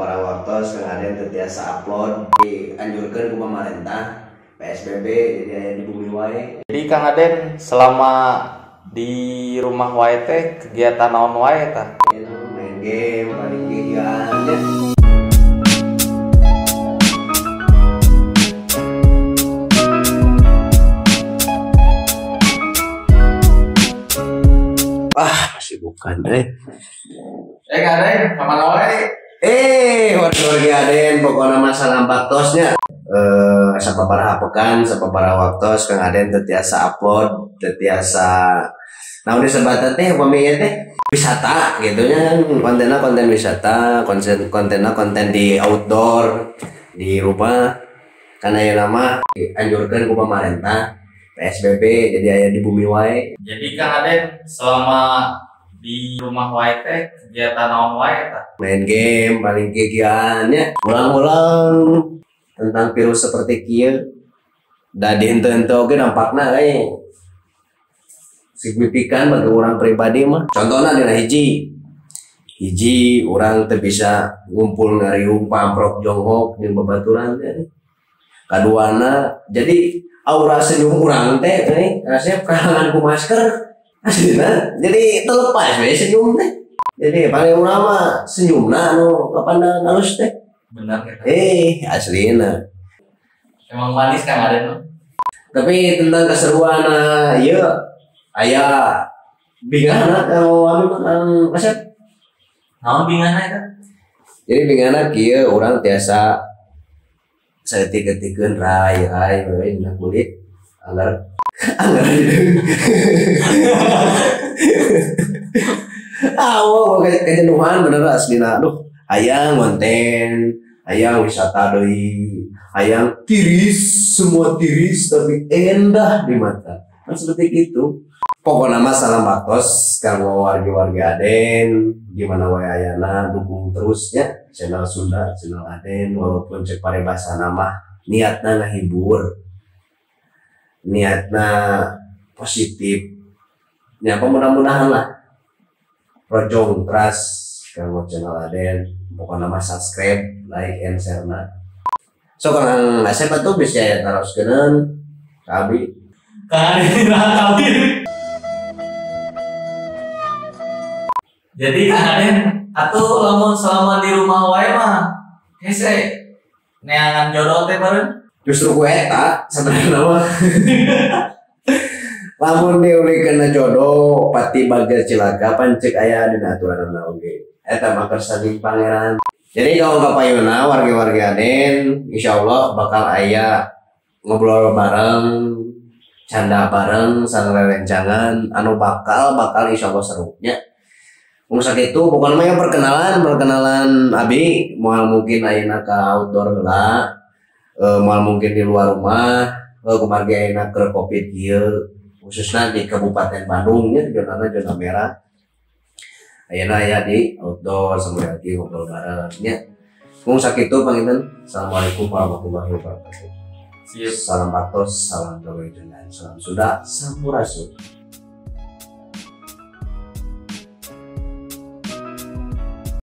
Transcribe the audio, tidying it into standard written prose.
Sababaraha waktos Kang Aden teu tiasa upload, dianjurkeun ku pamarentah PSBB, jadi aya di bumi wae. Jadi Kang Aden selama di rumah wae teh kegiatan naon wae tah? Main game paling gigian ya. Ah, masih bukan eh. Kang Aden, kamana wae? Warga-warga Aden, pokokna mah salam baktosnya. Sababaraha pekan, sababaraha waktos Kang Aden teu tiasa upload, teu tiasa naon disebatan teh upami ieu teh wisata gitu nya, kontenna konten wisata, kontenna konten di outdoor, di rumah. Karena ayeuna mah dianjurkeun ku pamarentah PSBB, jadi aya di bumi wae. Jadi Kang Aden selama di rumah wae teh kegiatan naon wae tah? Main game paling gigian nya, ulang-ulang tentang virus seperti kieu da di henteu-henteu oge dampakna euy signifikan bagi orang pribadi mah. Contohna dina hiji hiji orang teu bisa ngumpul ngariung pamprok jonghok jeung babaturan teh. Kaduana jadi aura senyum urang teh euy rasanya kalangan ku masker aslina jadi terlepas we senyum teh. Jadi paling urang mah senyumna anu kapandang alus teh. Benar gitu. Aslina. Emang manis Kang Aden mah. Tapi tentang keseruan ieu aya bingahna kalau anu Kang Asep. Naon bingahna eta? Jadi bingahna kieu urang tiasa saeutik-eutikeun rai-rai we dina kulit anggar anggar. Awo kejenuhan bener aslina. Aduh, hayang konten, hayang wisata deui, hayang tiris, semua tiris tapi endah di mata. Kan seperti itu. Pokokna mah salam baktos kanggo wargi-wargi Aden, gimana wae ayana dukung terus ya channel Sunda, channel Aden, walaupun cek paribasana mah niatna ngahibur, niatna positif. Ya apa mudah-mudahan lah rojong teras kanggo channel Aden, pokokna mah subscribe, like and share na. So Kang Asep atuh bisa taroskeun ka abi. Kang Aden kawin. Jadi Kang Aden atuh lamun selama di rumah wae mah hese neangan jodoh teh bareng. Justru ku eta sebenarnya mah. Lamun diulikeun jodoh pati bager cilaka pan ceuk aya dina aturanna oge. Eta mah kersaning pangeran. Jadi kalau kapayuna wargi-wargi Aden insyaallah bakal aya ngobrol bareng, canda bareng, sareng rerencangan anu bakal insyaallah seru nya. Mung sakitu pokona mah perkenalan abi moal mungkin ayeuna ka outdoor heula, moal mungkin di luar rumah, kumargi ayeuna keur Covid kieu khususna di Kabupaten Bandung nya zonana zona merah. Ayeuna aya di outdoor sambil lagi ngobrol bareng nya. Mung sakitu panginten. Assalamualaikum warahmatullahi wabarakatuh. Siap. Salam baktos, salam gawe jenengan, salam Sunda, sampurasun.